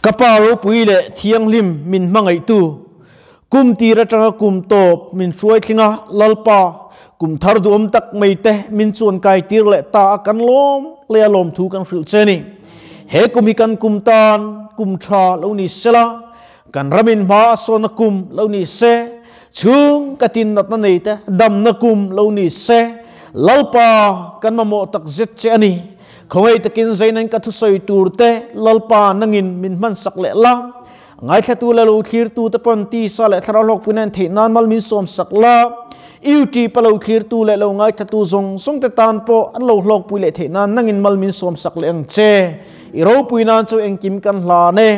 Ka Pa ropui leh thianghlim min hmangaihtu, kum tir atanga kum tawp min hruai thling a, Lalpa, kum thar duhawm tak mai te min chuan kai tir leh ta a kan lawm leh a lawmthu kan hrilh che ni. He kum hi kan kum tan kum tha lo ni sela, kan ramin hma a sawnna kum lo ni se, chhung ka tin natna nei te damna kum lo ni se, Lalpa kan mamawh tak zet che a ni. Khawngaih takin Zainan ka thusawi tur te Lalpa nangin min hmansak leh la, ngaithlatu leh lo thlirtu te pawn tisa leh thlarau hlawkpuina en theih nan mal min sawmsak la, YouTube a lo thlirtu leh lo ngaithlatu zawng zawng te tan pawh an lo hlawkpui leh theih nan nangin mal min sawmsak leh ang che. I ropui nan chu engkim kan hlan e.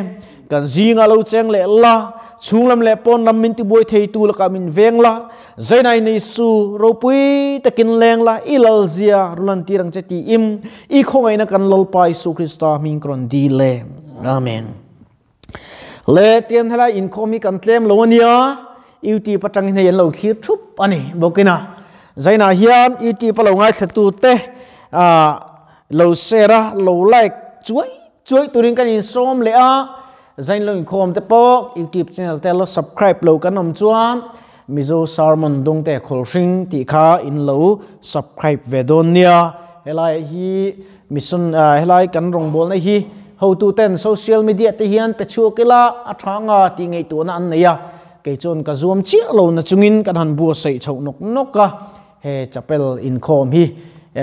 Kan zingah lo cheng leh la, chhunglam leh pawnlam min tibuai theitu lakah min veng la, Zainai nei su, ropui takin leng la, i lalzia rulan tir ang che tiin i khawngaihna kan Lalpa Isu Krista hming ka rawn dil e. Amen. Le tian helai inkhawm hi kan tlem lo ania, YouTube atangin hei an lo thlir thup a ni bawkin a. Zainah hian YouTube a lo ngaithlatu te lo share a, lo like chuai Chuai turin kan insawm leh a, Zain lo inkhawm te pawh YouTube channel te lo subscribe lo kan awm chuan Mizo Sermon Dawngte Khawlhring tih kha in lo subscribe ve dawn nia. Helai hi mission helai kan rawngbawlna hi hotu ten social media te hian pe chhuak ila a tha anga tih ngaihtuahna an nei a, kei chuan ka zuam chiah lo na chungin kan han buatsaih chhoh nawk nawk a. He chapel inkhawm hi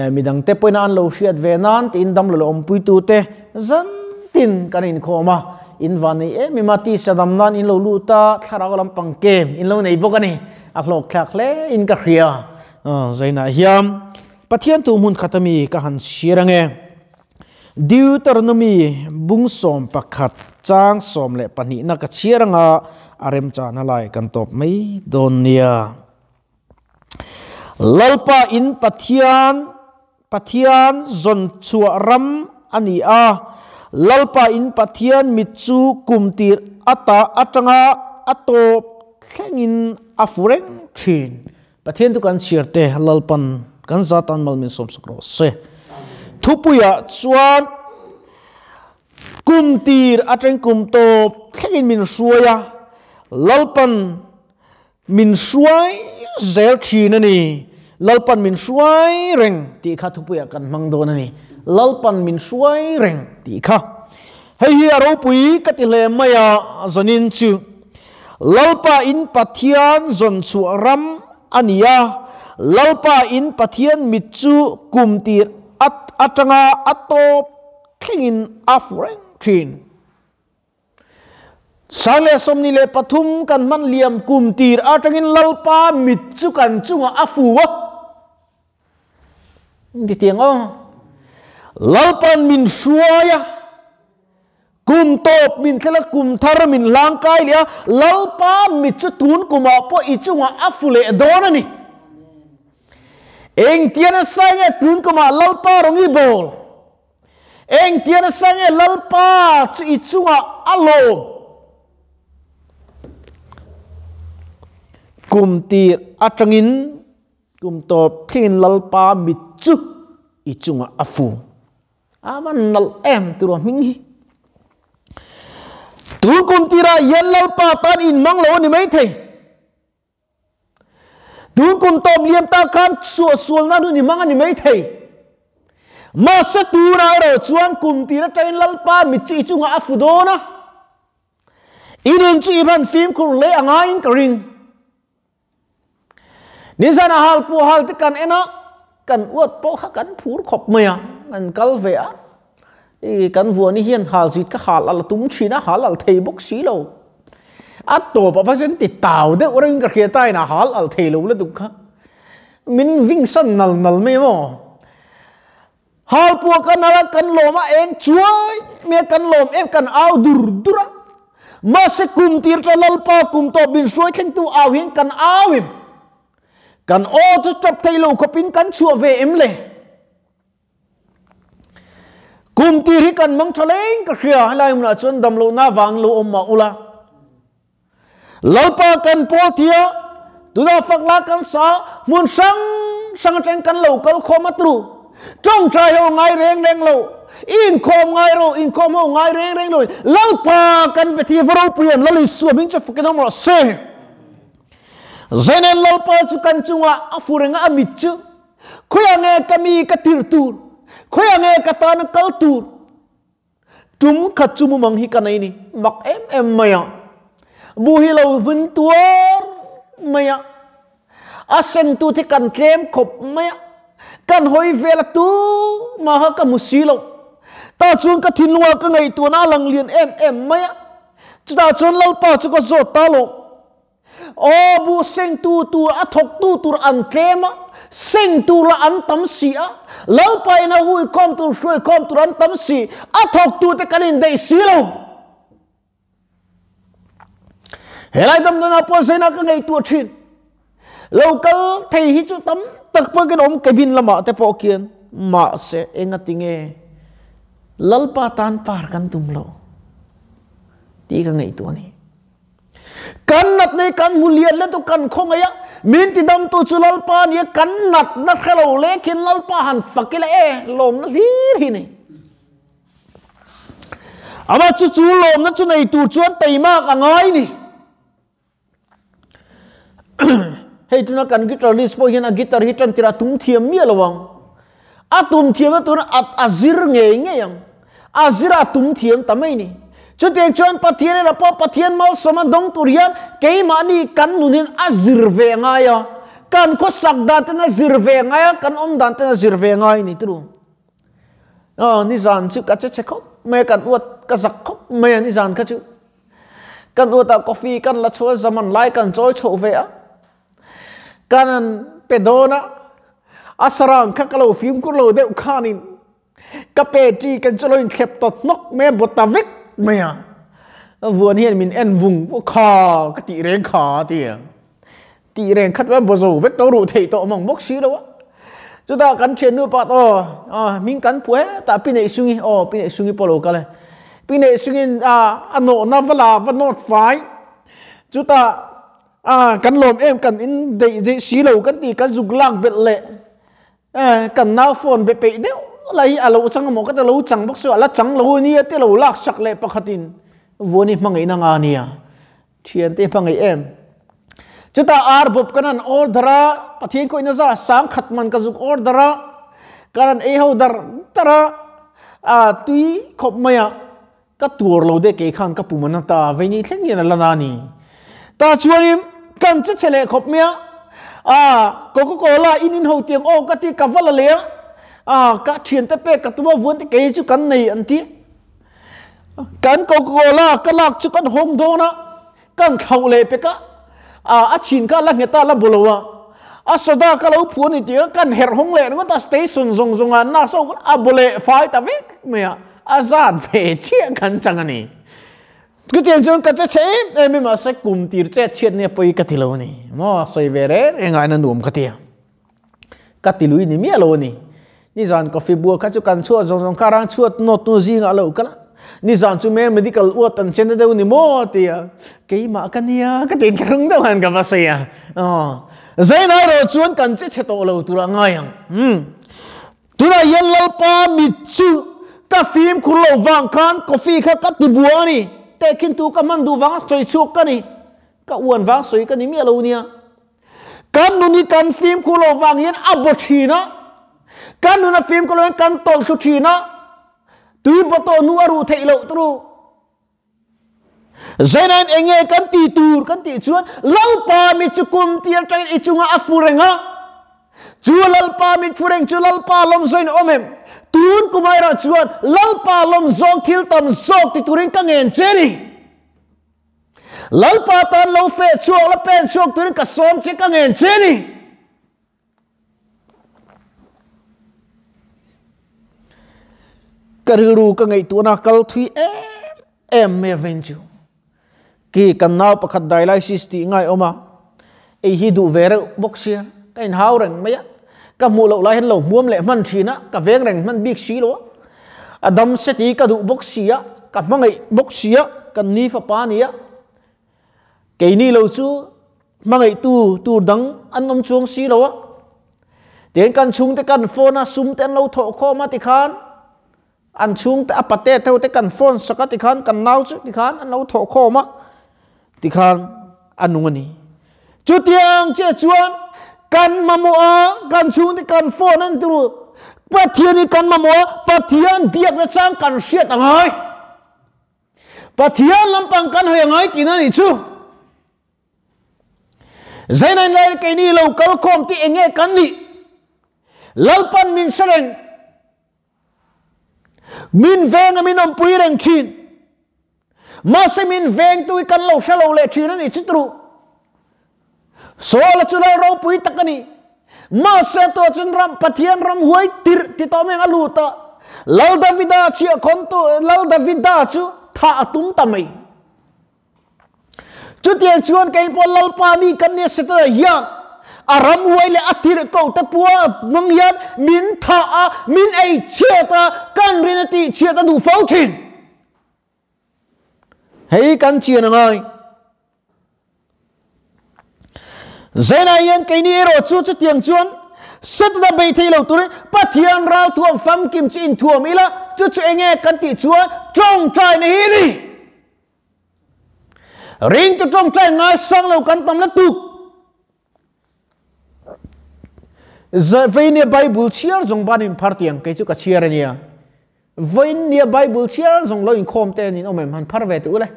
midangte pawhin an lo hriat ve nan tiin damlo leh awmpuitute zan tin kan inkhawm a, in van nei em em a, tisa dam nan in lo lut a, thlarau lampang kem in lo nei bawk a ni, a hlawkthlak hle in ka hria. Zainah hian Pathian thu hmun khat ami ka han chhiar ange. Deuteronomy bung 11 chang 12 na ka chhiar anga a remchana lai kan tawp mai dawn nia. Lalpa in Pathian, Pathian zawn chhuah ram a ni a, Lalpa in Pathian mit chu kum tir ata atanga a tawp thlengin a fu reng thin. Pathian chu kan chhiar te Lalpan kan za tan mal min sawmsak rawh se. Thupuiah chuan kum tir atang kum tawp thlengin min hruai a, Lalpan Min hruai zel thin a ni. Lalpan min hruai reng tih kha thupuiah kan hmang dawn a ni. Lalpan min hruai reng tih kha. Hei hi a ropui ka ti hle mai a, zanin chu Lalpa in Pathian zawn chhuah ram a ni a, Lalpa in Pathian mit chu kum tir atanga a tawp thlengin a fu reng thin. 2023 kan hman liam kum tir atangin Lalpa mit chu kan chungah a fu a. Ti tiang aw. Lalpan min hruai a. Kum tawp min thlela kum thar min hlang kai leh a. Lalpa mit chu tun kumah pawh i chungah a fu leh dawn a ni. Engtian a sai nge tun kumah Lalpa rawng i bawl. Engtian a sa nge Lalpa chu i chungah a lawm? Kum tir atangin kum tawp thlengin Lalpa mit chu i chungah a fu. A van nalh em tiraw hming hi. Tun kum tirah hian Lalpa tan inhmang lo a ni maithei. Tun kum tawp liam ta khan suahsualna nun i hmang a ni mai thei. Mahse tunah erawh chuan kum tir atangin Lalpa mit chu i chungah a fu dawn a. I nun chu i hman fimkhur hle a ngaiin ka ring. Nizan a hal pu hal te kan en a, kan uat pawh kha kan phur khawp mai a, kan kal ve a. I kan vuani hian hal zit ka hal al a tum thin a, hal al thei bawk si lo. A tawp ah phei chuan ti tau deuh reng ka hria ta in a hal al thei lo lutuk kha. Min ving san nal nal mai maw. Hal pua kan hal a kan lawm a eng chuai mai a kan lawm em kan au dur dur a. Mahse kum tir ta Lalpa kum tawp min hruai thlengtu au hian kan au em. Kan aw chu tap thei lo khawpin kan chhuah ve em le. Kum tir hi kan mang tha leng ka hria helai hmunah chuan damlohna vang lo awm mah ula. Lalpa kan pawl thia tuna fak la kan sa hmun hrang hrang atang kan lo kal khawm a tru. Tawngtai ho ngai reng reng lo. Inkhawm ngai ro, inkhawm ho ngai reng reng loin Lalpa kan be thi va ropui em, Lal Isua hming chu fakin awm rawh se. Zainen Lalpa chu kan chungah a fu reng a, a mit chu khawiah nge ka mi ka tirh tur, khawiah nge ka tana kal tur? Tum khat chu mumang hi ka nei ni, mak em em mai a. Bu hi lo vun tuar mai a, a sengtu te kan tlem khawp mai a, kan hawi vel a tu maha ka hmu si lo. Tah chuan ka thinlungah ka ngaihtuahna a lang lian em em mai a, chutah chuan Lalpa chu ka zawt ta lo. Aw bu sengtu tur a thawktu tur an tlem a, sengtu lah an tam si a, Lalpa in a huikhawm tur hruaikhawm tur an tam si, a thawktu te kan indaih si lo. Helai damdawnah pawh zainah ka ngaihtuah thin. Lo kal thei hi chu tam tak pawh kan awm cabin lamah te pawh khian mahse engati nge Lalpa tan par kan tum lo tih ka ngaihtuah a ni. Kan nat nei kan hmu lian le tu kan khawngaih a, min ti dam tu chu Lalpa a ni a, kan natna hre lo le khin Lalpa han fak ila e, lawmna hlir hi ni. Ama chu chu lawmna chu nei tur chuan teimak a ngai ni. Hei tuna kan guitarist pawh hian a guitar hi tan tirah tum thiam miah lo ang. A tum thiam na tuna a zir ngei ngei ang. A zir a tum thiam ta mai ni. Chutiang chuan Pathian erawh pawh Pathian malsawm a dawng tur hian keimahni kan nun hian a zir ve ngai a. Kan khawsak dan ten a zir ve ngai a, kan awm dan ten a zir ve ngai ni turu. Aw nizan chu ka che che khawp mai a, kan uat ka zak khawp mai a nizan kha chu. Kan uat ah coffee kan la chhuah zaman lai kan chawi chhoh ve a. Kan an pe dawn a, a sarang kha ka lo fimkhur lo deuh khanin ka pe ṭi kan chu lo inthlep tawt hnawk mai a, bawt ta vek mai a. Vuan hian min en vung vung kha ka tih reng kha a ti a. Tih reng khat mai baw zo vek to ruh theih tawh mang bawk si lo a. Chutah kan thiannu pakhat aw aw hming kan phu hetah pi neih sungi aw pi neih sungi pawh lo kal e. Pi neih sungin a a nawhna va la va nawt fai. Chutah a kan lawm em kan in deih deih si lo kan ti kan zuk lak belh leh e kan nau phone be peih deuh lai hi a lo chang emaw ka ti lo chang bawk si a la chang lo ania te lo lak sak leh pakhatin vuani hmangaihna nga nia. Thiante hmangaih em? Chutah ar bawp kan han order a, Pathian khawihna zar sangkhat man ka zuk order a, kan han ei ho dar dar a, a tui khawp mai a, ka tuar lo deuh kei khan ka pum an ta vei ni thleng hian a la na a ni. Tah chuanin kan che chhe leh khawp mai a, a Coca Cola in in ho tiang aw ka ti ka va la leh a, a ka thiante pek ka tum a vuan te kei chu kan nei an ti. Kan Coca-Cola ka lak chu kan hawng dawn a, kan thlauh leh pek a, a chhin kha la nghet a, la bu lo a, a soda ka lo phu a ni tih a, kan herh hawng leh ringawt a, station zawng zawng ah nurse ho a bu leh fai ta vek mai a, a zat ve chiah kan chang a ni. Chutiang chuan ka che chhe em em i mahse kum tir chet chhiat nia pawi ka ti lo a ni maw, sawi ve reng reng ah hian a nuam ka ti a. Ka ti lui ni miah lo a ni. Nizan coffee bua kha chu kan chhuat zawng zawng kha rang chhuat nawt hnu zingah lo kal a. Nizan chu me medical uat an chen na deuh ni maw ti a. Keimah ka nia ka ti thlung deuh han ka va sawi a. Aw. Zainai erawh chuan kan che chhe tawh lo tur a ngai ang. Umm. Tunah hian Lalpa mit chu ka fimkhur loh vang khan coffee kha ka ti bua a ni. Tehkhin tu ka hman duh vanga sawi chhuak ka ni. Ka uan vang sawi ka ni miah lo nia. Kan nun hi kan fimkhur loh vang hian a baw thin a, kan nun a fimkhur loh hian kan tawlh thlu thin a, tui baw tawh hnu a ruh theih loh turu. Zainain eng nge kan tih tur kan tih chuan Lalpa mi chu kum tir atangin i chungah a fu reng a, chu Lalpa mi fu reng chu Lalpa lawm zawin a awm em? Tun kum erawh chuan Lalpa lawm zawng thil tam zawk ti turin ka ngen che ni. Lalpa tan lo feh chhuak la pen chhuak turin ka sawm che ka ngen che ni. Ka rilru ka ngaihtuahna kal thui em em mai a veng chu. Ki kan nau pakhat dialysis tih ngai awm a, ei hi duh ve reuh bawk sia, ka inhau reng mai a, ka hmuh loh lai hian lo hmuam leh hman thin a, ka veng reng hman bik si lo a. A dam se ti ka duh bawk si a, ka hmangaih bawk si a, kan ni fapa a ni a. Keini lo chu hmangaihtu tur dang an awm chuang si lo a. Tiang kan chhungte kan phone a, sum te an lo thawh khawm a tikhan. An chhungte a pate te ho te kan phone sak a tikhan kan nau chu tikhan an lo thawh khawm a tikhan a nung a ni. Chutiang chiah chuan kan mamawh a kan chhungte kan phone an ti ru Pathian hi kan mamawh a Pathian biakna chang kan hriat a ngai. Pathian lampang kan hawi a ngai tihna a nih chu. Zainain lai keini lo kal khawm tih eng nge kan nih? Lalpan min hre reng. Min veng a min awmpui reng thin. Mahse min vengtu hi kan lo hre lo leh thin a nih chu turu. Saul-a chu lal ropui tak a ni. Mahse tuah chuan ram Pathian ram huai tirh ti tawh meng a lut a. Lal Davida chhiahkhawntu Lal Davida chu thah a tum ta mai. Chutiang chuan kei pawh Lalpa mi kan nia Setana hian a ram huai leh a tirh ko te pua hmang hian min thah a, min ei chhiat a, kan rin a tih chhiat a duh fo thin. Hei kan chian a ngai. Zainah hian keini erawh chu chutiang chuan Setana bei thei lo turin Pathian ralthuam famkim chu inthuam ila, chu chu enge kan tih chuan tawngtaina hi a ni. Ringtu tawngtai ngaisang lo kan tam lutuk. Veinia Bible chhiar zawng ban in phar tiang kei chu ka chhiar ania. Veinia Bible chhiar zawng lo inkhawm te an in awm em han phar ve teh ule.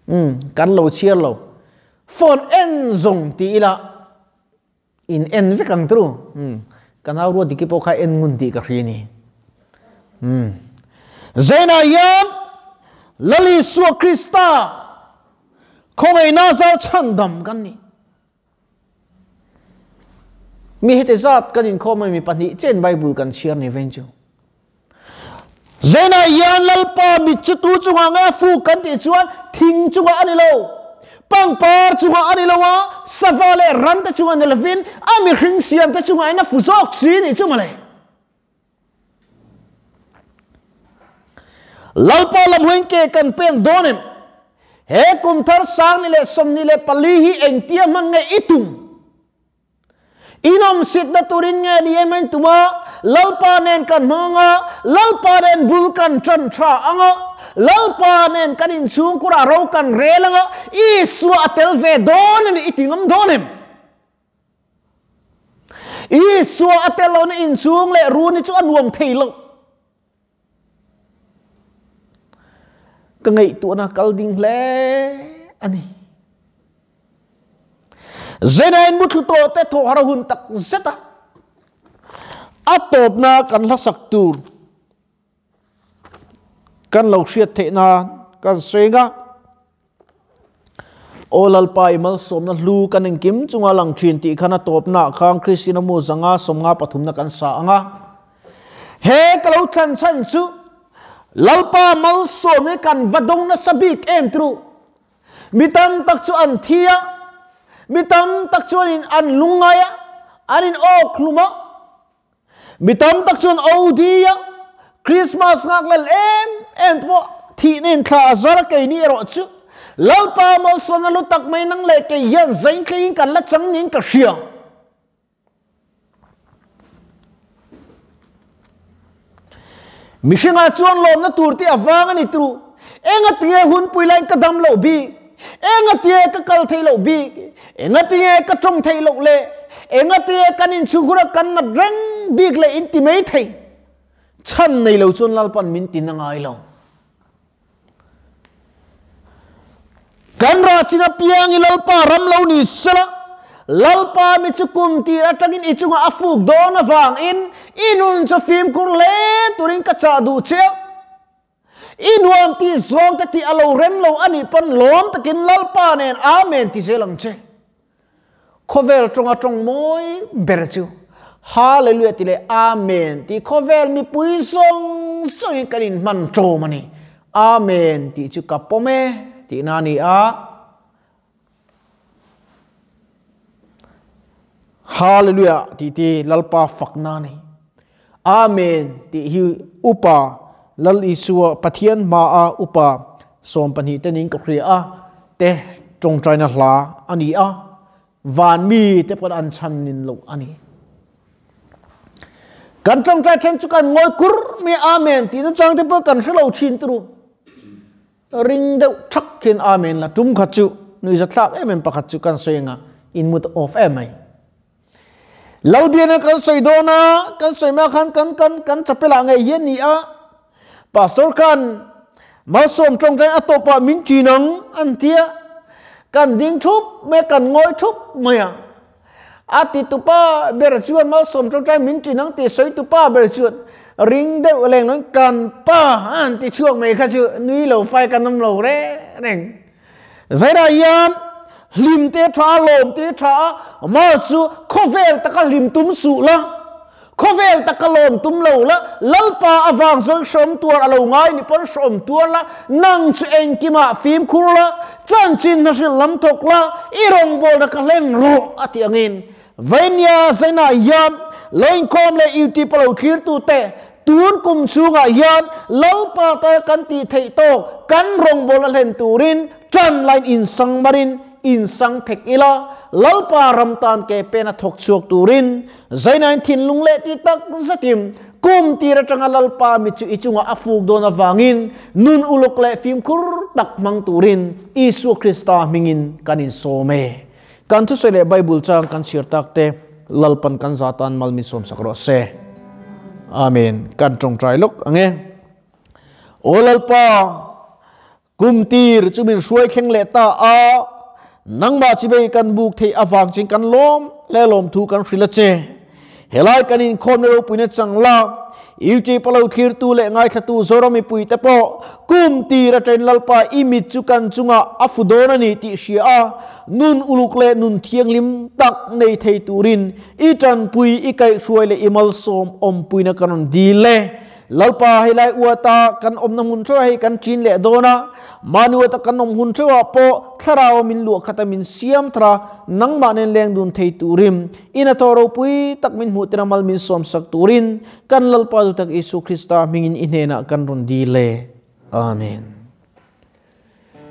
Um kan lo chhiar lo. Phone en zawng ti ila In en vek ang tru. Umm. Ka nau ruat diki pawh kha en ngun tih ka hria ni. Umm. Zainah hian Lal Isua Krista khawngaihna zar chhandam kan ni. Mi heti zat kan inkhawm a mi pahnih chen Bible kan chhiar ni vein chu. Zainah hian Lalpa mit chu tu chungah nge a fuk kan tih chuan thing chungah a ni lo, pangpar chungah a ni lo a, sava leh ran te chungah ni lovin a mihring siam te chungah in a fu zawk si nih chu mawle. Lalpa lam huin ke kan pen dawn em? He kum thar 2024 hi engtia hman nge i tum? Inawmsitna turin nge ni em en tuma Lalpa nen kan hmang anga, Lalpa nen bul kan tan tha anga, Lalpa nen kan inchhungkurah ro kan rel anga, Isua a tel ve dawn a ni i ti ngam dawn em? Isua a tel lohna inchhung leh run hi chu a nuam thei lo. Ka ngaihtuahna kal ding hle a ni. Zenain muthlu tawh te thawh har a hun tak zet a. A tawpna kan hlasak tur kan lo hriat theih nan kan sawi ang a. Aw Lalpa i malsawmna hlu kan engkim chunga lang thin tih khan a tawpnaah khan Kristina mu zanga sawmnga pathumna kan sa ang a. He ka lo thlan chhan chu Lalpa malsawm hi kan va dawng nasa bik em tru. Mi tam tak chu an thi a, mi tam tak chuanin an lungngai a, an in awk hlum a, Mi tam tak chuan OD a Christmas nghak lel em em pawh thihna in thla a zar a keini erawh chu Lalpa malsawmna lu tak mai nang leh kei hian zain thlengin kan la chang niin ka hria. Mihringah chuan lawmna tur te a vang a ni tru. Engatinge hunpui laiin ka dam loh bik? Engatinge ka kal theih loh bik? Engatinge ka tawng theih loh le? Engatinge kan inchhunghur a kan nat reng bik leh in ti mai thei? Chhan nei lo chuan Lalpan min tin a ngai lo. Kan rah chin apiang i Lalpa ram lo ni sela, Lalpa mi chu kum tir atangin i chungah a fuk dawn avangin i nun chu fimkhur hle turin ka chah duh che a. I nuam tih zawng te tih a lo rem lo a nih pawn lawm takin Lalpa nen Amen ti zel ang che. Khawvel tawnga tawng mawi ber chu Hallelujah ti leh Amen tih khawvel mipui zawng zawngin kan inhman tawm a ni. Amen tih chu ka pawm e tihna a ni a. Hallelujah tih te Lalpa fakna a ni. Amen tih hi upa Lal Isua Pathian hmaa upa 12 te nin ka hria a te tawngtaina hla a ni a, van mi te pawn an chhan nin loh a ni. Kan tawngtai then chu kan ngawi kur mai amen tih na chang te pawh kan hrelo thin turu. Ring deuh thak khian amen la tum khat chu nuihza thlak em em pakhat chu kan sawi anga in mut off em mai. Lalbiana kan sawi dawn a, kan sawi mai khan kan kan kan chapel ah ngei hian ni a, pastor khan malsawm tawngtai a tawpah min ṭin ang an tia, kan ding thup mai a, kan ngawi thup mai a. A ti tupa ber chuan malsawm tawngtai min ṭin ang tih sawi tupa ber chuan ring deuh leng lawin kan pa an ti chhuak mai kha chu nui lo fai kan awm lo reng reng. Zairah hian hlim te tha a, lawm te tha a, mah chu khawvel taka hlim tum suh la, khawvel taka lawm tum lo la, Lalpa avang zawng hrawm tuar a lo ngai ni pawn hrawm tuar la, nang chu engkimah fimkhur la, chanchin hnahrilh lam thawk la, i rawngbawlna ka hlen rawh a tih angin Vainia zainah hian lo inkhawm leh YouTube a lo thlirtute tun kum chhungah hian Lalpa ta kan tih theih tawk kan rawngbawlna hlen turin tan line insang marin insang phek ila, Lalpa ram tan ke pen a thawk chhuak turin zainain thinlung leh ti tak zetin kum tir atanga Lalpa mi chu i chungah a fuk dawn avangin nun uluk leh fimkhur tak hmang turin Isua Krista hmingin kan insawm e. Kan thusawi leh Bible chang kan chhiar tak te Lalpan kan za tan mal min sawmsak rawh se. Amen. Kan tawngtai lawk ang e. Aw Lalpa, kum tir chu min hruai thleng leh ta a, nangmah chibei kan buk theih avang chin kan lawm hle lawm thu kan hrilh a che. Helai kan inkhawmna ropuina chang la, YouTube a lo thlirtu leh ngaithlatu Zoram mipuite pawh kum tir aṭain Lalpa i mit chu kan chungah a fu dawn a ni tih hria a, nun uluk leh nun thianghlim tak nei thei turin i ṭanpui, i kaihhruai leh i malsawm awmpuina kan rawn dil e. Lalpa helai uata kan awmna hmun theuhah hei kan ṭin leh dawn a, mahni uata kan awm hun theuhah pawh thlarau a min luah khat a min siam thar a, nangmah nen leng dun thei turin i hnathawh ropui tak min hmuh tena mal min sawmsak turin kan Lalpa duhtak Isu Krista hmingin i hnenah kan rawn dil e. Amen.